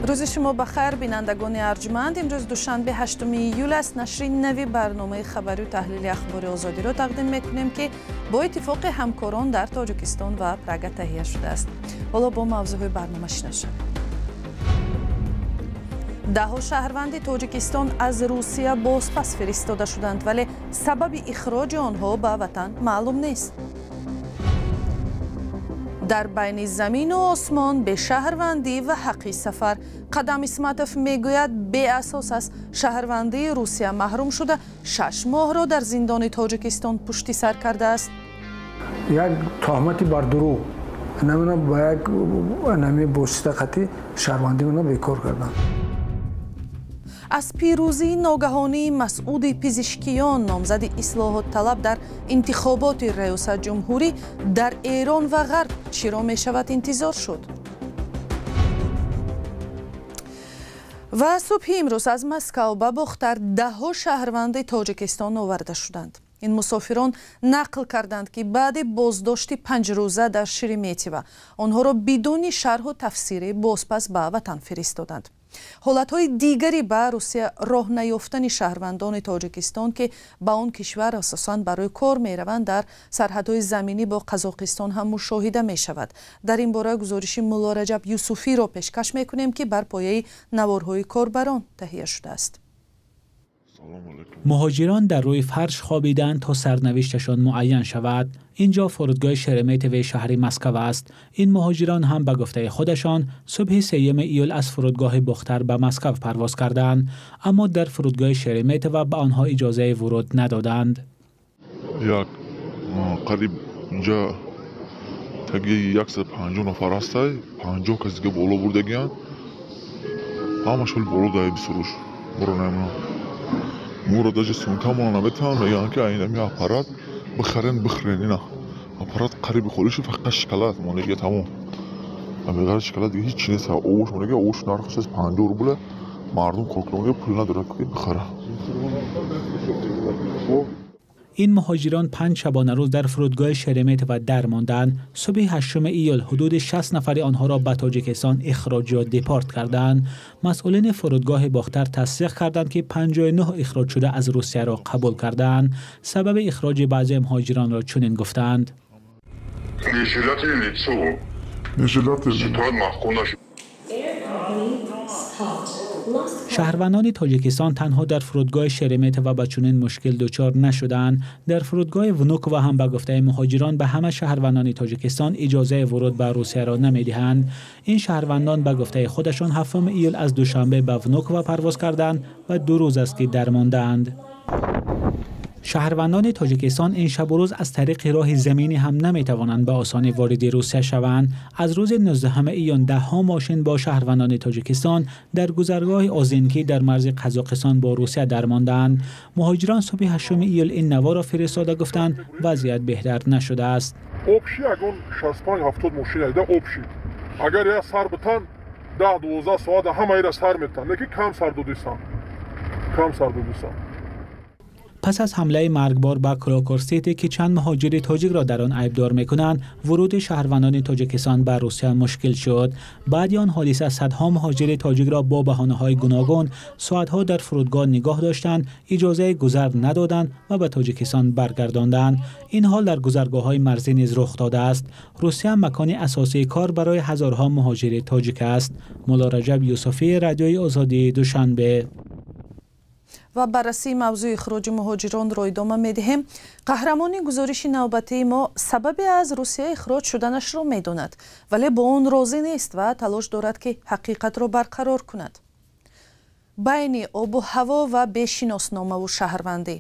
Рӯзи шумо ба хайр, бинандагони арҷманд. Имрӯз душанбе, 8 июл аст. Нашри нави барномаи хабарию таҳлили Ахбори Озодиро тақдим мекунем, ки бо иттифоқи ҳамкорон дар Тоҷикистон ва Прага таҳия шудааст. Ҳоло бо мавзӯъҳои барнома шинос шавед. Даҳҳо шаҳрванди Тоҷикистон аз Русия бозпас фиристода шуданд, вале сабаби ихроҷи онҳо ба ватан маълум нест. Дар байни замину осмон, бешаҳрвандӣ ва ҳаққи сафар. Қадам Исматов мегӯяд, беасос аз шаҳрвандии Русия маҳрум шуда, 6 моҳро дар зиндони Тоҷикистон пушти сар кардааст. Як туҳмати бар дурӯғ намена ба як нами восита қати шаҳрвандӣ бекор карданд. Аз пирӯзии ногаҳонии Масъуди Пизишкиён, номзади ислоҳотталаб дар интихоботи раёсатҷумҳурӣ, дар Эрон ва Ғарб чиро мешавад интизор шуд? Ва субҳи имрӯз аз Москав ба Бохтар даҳҳо шаҳрванди Тоҷикистон оварда шуданд. Ин мусофирон нақл карданд, ки баъди боздошти 5 рӯза дар Шереметьево онҳоро бидуни шарҳу тафсире бозпас ба ватан фиристоданд. Ҳолатҳои дигари ба Русия роҳ наёфтани шаҳрвандони Тоҷикистон, ки ба он кишвар асосан барои кор мераванд, дар сарҳадҳои заминӣ бо Қазоқистон ҳам мушоҳида мешавад. Дар ин бора гузориши Муллораҷаб Юсуфиро пешкаш мекунем, ки бар пояи наворҳои корбарон таҳия шудааст. Муҳоҷирон дар рӯи фарш хобиданд, то сарнавишташон муайян шавад. Инҷо фурудгоҳи Шереметьевои шаҳри Москва аст. Ин муҳоҷирон ҳам ба гуфтаи худашон субҳи 3 июл аз фурудгоҳи Бохтар ба Москав парвоз карданд, аммо дар фурудгоҳи Шереметьево ба онҳо иҷозаи вуруд надоданд. Як қариб инҷа таги 150 нафар ҳастай, 50 кас дига боло бурдагиянд. Ҳамаш ҳоли боло дай бисуруш моро намонанд. Моро даже сумкамона наметавонанд, мегӯянд, ки айнами аппарат бихарен, бихӯрен. Ина аппарат қариби холӣ шуд, фақат шоколад монда дига, тамом. Беғараз шоколад дига ҳеҷ чи нест. Овош мондаги, овош нархаш аст 50 рубля. Мардум коркунонга пул надорад, ки бихара. Ин муҳоҷирон 5 шабонарӯз дар фурудгоҳи Шереметьево дармонданд. Субҳи 8 июл ҳудуди 60 нафари онҳоро ба Тоҷикистон ихроҷ ё депорт карданд. Масъулини фурудгоҳи Бохтар тасдиқ карданд, ки 59 ихроҷшуда аз Русияро қабул кардаанд. Сабаби ихроҷи баъзе муҳоҷиронро чунин гуфтаанд. Нежелательное лицо. Нежелательное. Ситуат маҳкум нашуд. Шаҳрвандони Тоҷикистон танҳо дар фурудгоҳи Шереметьево ба чунин мушкил дучор нашуданд. Дар фурудгоҳи Внуково ҳам, ба гуфтаи муҳоҷирон, ба ҳама шаҳрвандони Тоҷикистон иҷозаи вуруд ба Русияро намедиҳанд. Ин шаҳрвандон, ба гуфтаи худашон, 7 июл аз Душанбе ба Внуково парвоз карданд ва 2 рӯз аст, ки дармондаанд. Шаҳрвандони Тоҷикистон ин шабу рӯз аз тариқи роҳи заминӣ ҳам наметавонанд ба осонӣ вориди Русия шаванд. Аз рӯзи 19 июн даҳҳо мошин бо шаҳрвандони Тоҷикистон дар гузаргоҳи Озинкӣ дар марзи Қазоқистон бо Русия дармондаанд. Муҳоҷирон субҳи 8 июл ин наворро фиристода гуфтанд, вазъият беҳтар нашудааст. Общий ягон 65-70 мошин айда общий. Агар я сар битан, 10-12 соата ҳамаира сар метан, лекин кам сар додисан, кам сар додисан. Пас аз ҳамлаи маргбор ба Крокус Сити, ки чанд муҳоҷири тоҷикро дар он айбдор мекунанд, вуруди шаҳрвандони Тоҷикистон ба Русия мушкил шуд. Баъди он ҳодиса садҳо муҳоҷири тоҷикро бо баҳонаҳои гуногун соатҳо дар фурудгоҳ нигоҳ доштанд, иҷозаи гузар надоданд ва ба Тоҷикистон баргардонданд. Ин ҳол дар гузаргоҳҳои марзӣ низ рух додааст. Русия макони асосии кор барои ҳазорҳо муҳоҷири тоҷик аст. Муллораҷаб Юсуфӣ, Радиои Озодӣ, Душанбе. Ва баррасии мавзӯи ихроҷи муҳоҷиронро идома медиҳем. Қаҳрамони гузориши навбатии мо сабаби аз Русия ихроҷ шуданашро медонад, вале бо он розӣ нест ва талош дорад, ки ҳақиқатро барқарор кунад. Байни обу ҳаво ва бешиносномаву шаҳрвандӣ,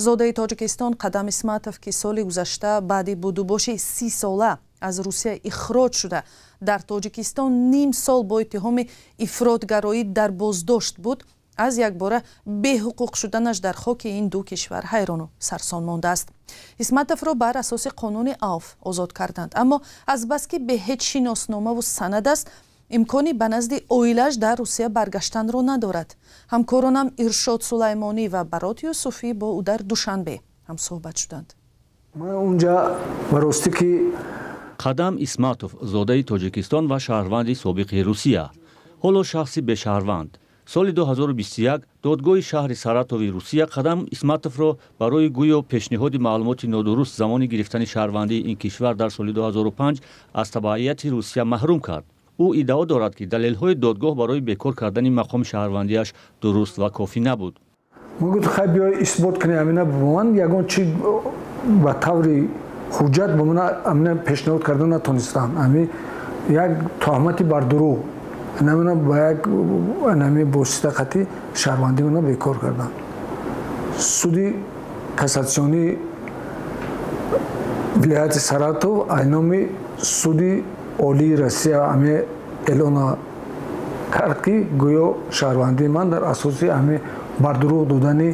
зодаи Тоҷикистон Қадам Исматов, ки соли гузашта баъди будубоши 30 сола аз Русия ихроҷ шуда, дар Тоҷикистон ним сол бо иттиҳоми ифротгароӣ дар боздошт буд, аз якбора беҳуқуқ шуданаш дар хоки ин ду кишвар ҳайрону сарсон мондааст. Исматовро бар асоси қонуни авф озод карданд, аммо азбаски бе ҳеҷ шиносномаву санад аст, имкони ба назди оилааш дар Русия баргаштанро надорад. Ҳамкоронам Иршод Сулаймонӣ ва Барот Юсуфӣ бо ӯ дар Душанбе ҳамсӯҳбат шуданд. Ман унҷа ба ростӣ ки Қадам Исматов, зодаи Тоҷикистон ва шаҳрванди собиқи Русия. Ҳоло шахси бешаҳрванд. Соли 2021 додгоҳи шаҳри Саратови Русия Қадам Исматовро барои гӯё пешниҳоди маълумоти нодуруст замони гирифтани шаҳрвандии ин кишвар дар соли 2005 аз табаъияти Русия маҳрум кард. Ӯ иддао дорад, ки далелҳои додгоҳ барои бекор кардани мақоми шаҳрвандиаш дуруст ва кофӣ набуд. Ман гуфт, хай, биёй, исбот кунӣ амина ба ман. Ягон чи ба таври ҳуҷҷат ба ман амина пешниҳод карда натонистанд. Ами як туҳмати бар дурӯғ намена ба як нами восита қати шаҳрвандӣ мана бекор карданд. Суди кассатсионии вилояти Саратов ай номи Суди Олии Россия ами эълона кард, ки гӯё шаҳрвандии ман дар асоси ами бар дурӯғ додани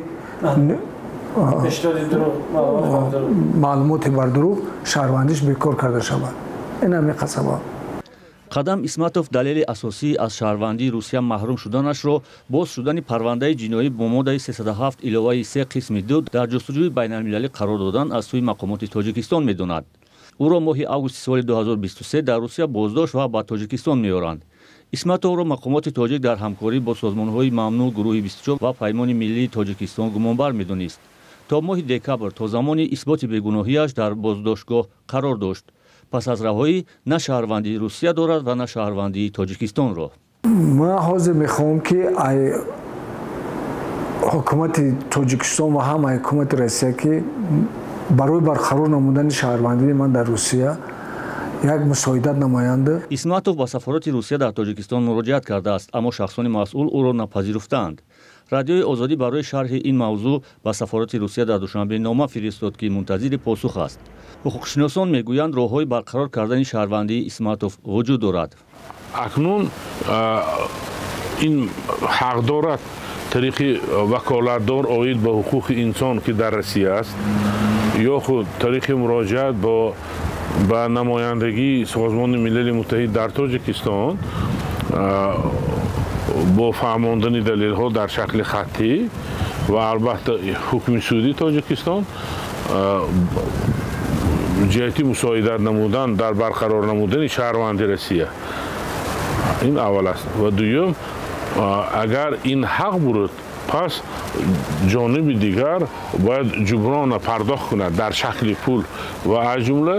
маълумоти бардурӯғ шаҳрвандиш бекор карда шавад. Ин ҳами қасаба. Қадам Исматов далели асосии аз шаҳрвандии Русия маҳрум шуданашро боз шудани парвандаи ҷиноӣ бо моддаи 307 иловаи 3 қисми 2 дар ҷустуҷӯи байналмилалӣ қарор додан аз сӯи мақомоти Тоҷикистон медонад. Ӯро моҳи августи соли 2023 дар Русия боздошт ва ба Тоҷикистон меоранд. Исматовро мақомоти тоҷик дар ҳамкорӣ бо созмонҳои мамнӯъ, гурӯҳи 24 ва Паймони миллии Тоҷикистон гумонбар медонист. То моҳи декабр, то замони исботи бегуноҳиаш, дар боздоштгоҳ қарор дошт. Пас аз раҳоӣ на шаҳрвандии Русия дорад ва на шаҳрвандии Тоҷикистонро. Ман ҳозир мехоҳам, ки ай ҳукумати Тоҷикистон ва ҳам ай ҳукумати Россия, ки барои барқарор намудани шаҳрвандии ман дар Русия як мусоидат намоянд. Исматов ба сафорати Русия дар Тоҷикистон муроҷиат кардааст, аммо шахсони масъул ӯро напазируфтаанд. Радиои Озодӣ барои шарҳи ин мавзӯъ ба сафорати Русия дар Душанбе нома фиристод, ки мунтазири посух аст. Ҳуқуқшиносон мегӯянд, роҳҳои барқарор кардани шаҳрвандии Исматов вуҷуд дорад. Акнун ин ҳақ дорад тариқи ваколатдор оид ба ҳуқуқи инсон, ки дар Россия аст, ё худ тариқи муроҷиат ба намояндагии Созмони Милали Муттаҳид дар Тоҷикистон бо фаҳмондани далелҳо дар шакли хаттӣ ва албатта ҳукми суди Тоҷикистон ҷиҳати мусоидат намудан дар барқарор намудани шаҳрванди Россия. Ин аввал аст. Ва дуюм, агар ин ҳақ буруд, пас ҷониби дигар бояд ҷуброна пардохт кунад дар шакли пул ва аз ҷумла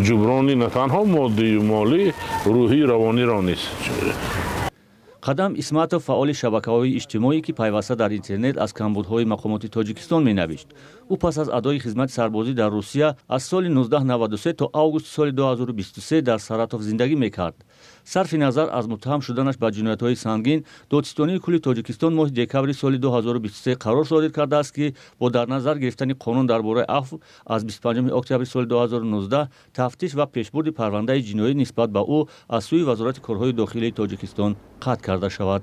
ҷуброни на танҳо моддию молӣ, рӯҳию равониро низ. Қадам Исматов фаъоли шабакаҳои иҷтимоӣ, ки пайваста дар интернет аз камбудҳои мақомоти Тоҷикистон менавишт. Ӯ пас аз адои хизмати сарбозӣ дар Русия аз соли 1993 то августи соли 2023 дар Саратов зиндагӣ мекард. Сарфи назар аз муттаҳам шуданаш ба ҷиноятҳои сангин, Додситонии кулли Тоҷикистон моҳи декабри соли 2023 қарор содир кардааст, ки бо дар назар гирифтани қонун дар бораи афв аз 25 октябри соли 2019 тафтиш ва пешбурди парвандаи ҷиноӣ нисбат ба ӯ аз сӯи Вазорати корҳои дохилии Тоҷикистон қатъ карда шавад.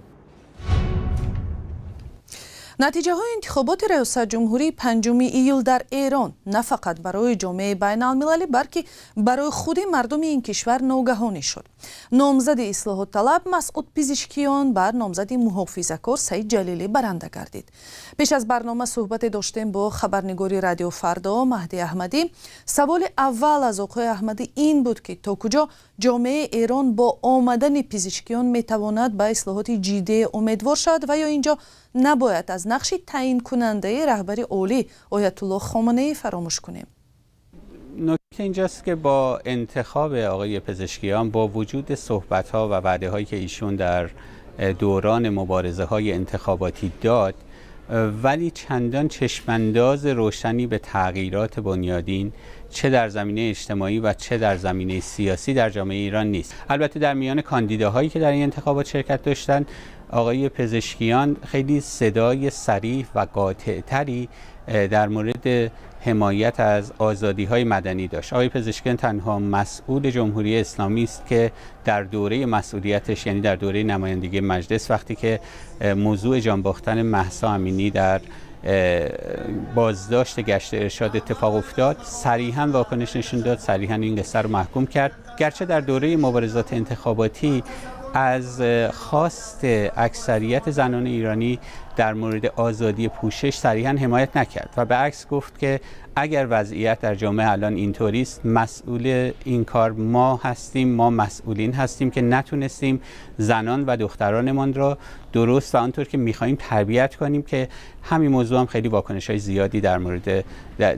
Натиҷаҳои интихоботи раёсатҷумҳурии 5 июл дар Эрон на фақат барои ҷомеаи байналмилалӣ, балки барои худи мардуми ин кишвар ногаҳонӣ шуд. Номзади ислоҳотталаб Масъуд Пизишкиён бар номзади муҳофизакор Саид Ҷалилӣ баранда гардид. Пеш аз барнома суҳбате доштем бо хабарнигори Радио Фардо Маҳди Аҳмадӣ. Саволи аввал аз оқои Аҳмадӣ ин буд, ки то куҷо ҷомеаи Эрон бо омадани Пизишкиён метавонад ба ислоҳоти ҷиддие умедвор шавад ва ё инҷо набояд аз нақши таъйинкунандаи раҳбари олӣ Оятулло Хоманаӣ фаромӯш кунем. نکته اینجاست که با انتخاب آقای پزشکیان، با وجود صحبت ها و وعده هایی که ایشون در دوران مبارزه های انتخاباتی داد، ولی چندان چشمانداز روشنی به تغییرات بنیادین چه در زمینه اجتماعی و چه در زمینه سیاسی در جامعه ایران نیست. البته در میان کاندیداهایی که در این انتخابات شرکت داشتند، آقای پزشکیان خیلی صدای صریح و قاطعتری در مورد حمایت از آزادی های مدنی داشت. آقای پزشکیان تنها مسئول جمهوری اسلامی است که در دوره مسئولیتش، یعنی در دوره نمایندگی مجلس، وقتی که موضوع جان باختن مهسا امینی در بازداشت گشت ارشاد اتفاق افتاد، صریحا واکنش نشون داد، صریحا این قصه رو محکوم کرد. گرچه در دوره مبارزات انتخاباتی از خواست اکثریت زنان ایرانی در مورد آزادی پوشش صریحا حمایت نکرد و به عکس گفت که اگر وضعیت در جامعه الان اینطوری است، مسئول این کار ما هستیم، ما مسئولین هستیم که نتونستیم زنان و دخترانمان را درست و آنطور که می‌خواهیم تربیت کنیم، که همین موضوع هم خیلی واکنش‌های زیادی در مورد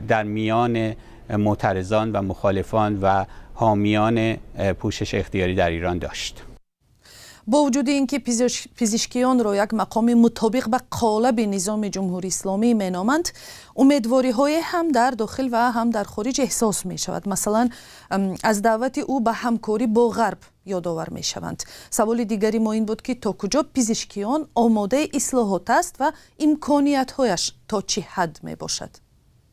در میان معترضان و مخالفان و حامیان پوشش اختیاری در ایران داشت. Бо вуҷуди ин ки пизишкиёнро як мақоми мутобиқ ба қолаби низоми ҷумҳурии исломӣ меноманд, умедвориҳое ҳам дар дохил ва ҳам дар хориҷ эҳсос мешавад. Масалан, аз даъвати ӯ ба ҳамкорӣ бо ғарб ёдовар мешаванд. Саволи дигари мо ин буд, ки то куҷо пизишкиён омодаи ислоҳот аст ва имкониятҳояш то чӣ ҳад мебошад.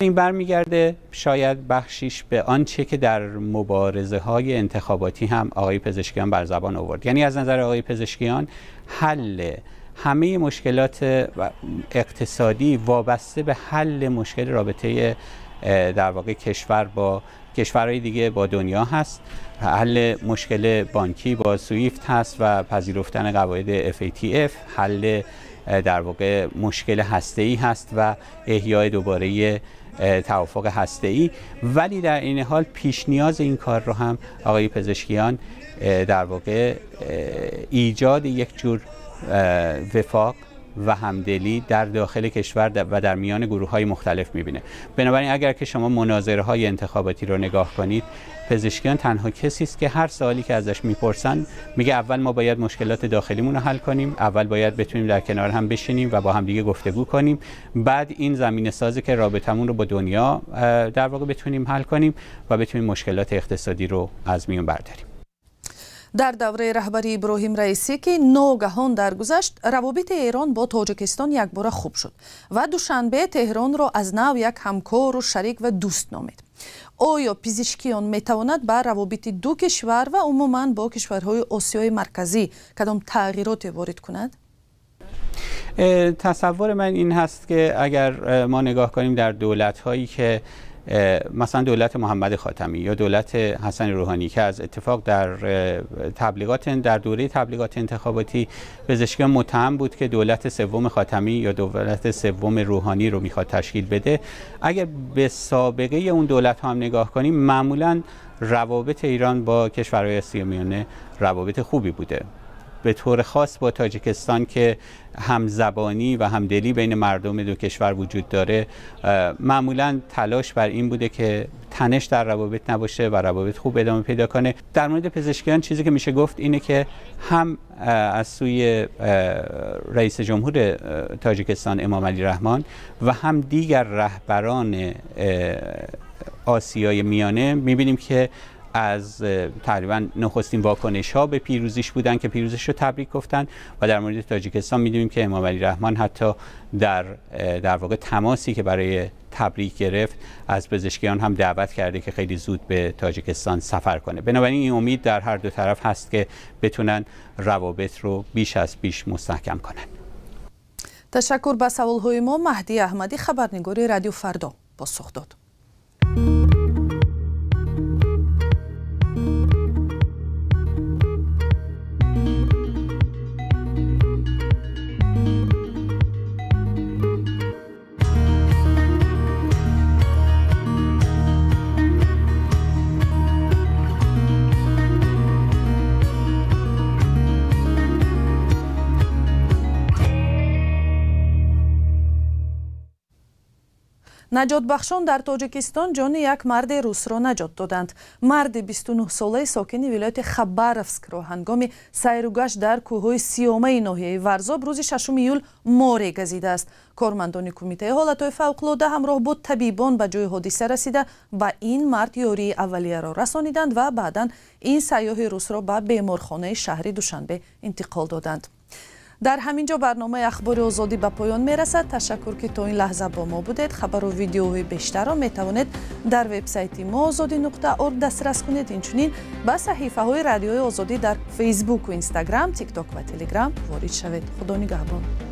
این برمیگرده شاید بخشیش به آنچه که در مبارزه های انتخاباتی هم آقای پزشکیان بر زبان آورد. یعنی از نظر آقای پزشکیان حل همه مشکلات اقتصادی وابسته به حل مشکل رابطه در واقع کشور با کشورهای دیگه، با دنیا هست. حل مشکل بانکی با سویفت هست و پذیرفتن قواعد FATF، حل در واقع مشکل هسته‌ای هست و احیای دوباره توافق هسته‌ای. ولی در این حال پیش نیاز این کار رو هم آقای پزشکیان در واقع ایجاد یک جور وفاق و همدلی در داخل کشور و در میان گروه‌های مختلف می‌بینه. بنابراین اگر که شما مناظره‌های انتخاباتی رو نگاه کنید، پزشکیان تنها کسی است که هر سوالی که ازش میپرسن میگه اول ما باید مشکلات داخلیمون رو حل کنیم، اول باید بتونیم در کنار هم بشینیم و با هم دیگه گفتگو کنیم، بعد این زمینه سازی که رابطمون رو با دنیا در واقع بتونیم حل کنیم و بتونیم مشکلات اقتصادی رو از میون برداریم. Дар давраи раҳбари Иброҳим Раисӣ, ки ногаҳон даргузашт, равобити Эрон бо Тоҷикистон якбора хуб шуд ва Душанбе Теҳронро аз нав як ҳамкору шарик ва дӯст номид. Оё Пизишкиён метавонад ба равобити ду кишвар ва умуман бо кишварҳои Осиёи Марказӣ кадом тағйироте ворид кунад? تصور من این هست که اگر ما نگاه کنیم در دولت‌هایی که مثلا دولت محمد خاتمی یا دولت حسن روحانی که از اتفاق در تبلیغات در دوره تبلیغات انتخاباتی پزشکیان متهم بود که دولت سوم خاتمی یا دولت سوم روحانی رو میخواد تشکیل بده، اگر به سابقه اون دولت ها هم نگاه کنیم معمولا روابط ایران با کشورهای آسیای میانه روابط خوبی بوده، به طور خاص با تاجیکستان که همزبانی و همدلی بین مردم دو کشور وجود داره. معمولا تلاش بر این بوده که تنش در روابط نباشه و روابط خوب ادامه پیدا کنه. در مورد پزشکیان چیزی که میشه گفت اینه که هم از سوی رئیس جمهور تاجیکستان امام علی رحمان و هم دیگر رهبران آسیای میانه میبینیم که از تقریبا نخستین واکنش ها به پیروزیش بودن که پیروزیش رو تبریک گفتن. و در مورد تاجیکستان میدونیم که امام علی رحمان حتی در واقع تماسی که برای تبریک گرفت از پزشکیان هم دعوت کرده که خیلی زود به تاجیکستان سفر کنه. بنابراین این امید در هر دو طرف هست که بتونن روابط رو بیش از پیش مستحکم کنن. تشکر به سوال‌های ما مهدی احمدی، خبرنگار رادیو فردا پاسخ داد. Наҷотбахшон дар Тоҷикистон ҷони як марди русро наҷот доданд. Марди 29-солаи сокини вилояти Хабаровскро ҳангоми сайругашт дар кӯҳҳои Сиёмаи ноҳияи Варзоб рӯзи 6 июл море газидааст. Кормандони кумитаи ҳолатҳои фавқулода ҳамроҳ бо табибон ба ҷои ҳодиса расида ба ин мард ёрии аввалияро расониданд ва баъдан ин сайёҳи русро ба беморхонаи шаҳри Душанбе интиқол доданд. Дар ҳамин ҷо барномаи Ахбори Озодӣ ба поён мерасад. Ташаккур, ки то ин лаҳза бо мо будед. Хабару видеоҳои бештарро метавонед дар вебсайти мо озодӣ.орг дастрас кунед. Инчунин ба саҳифаҳои Радиои Озодӣ дар Фейсбуку Инстаграм, Тикток ва Телеграм ворид шавед. Худо нигаҳбон.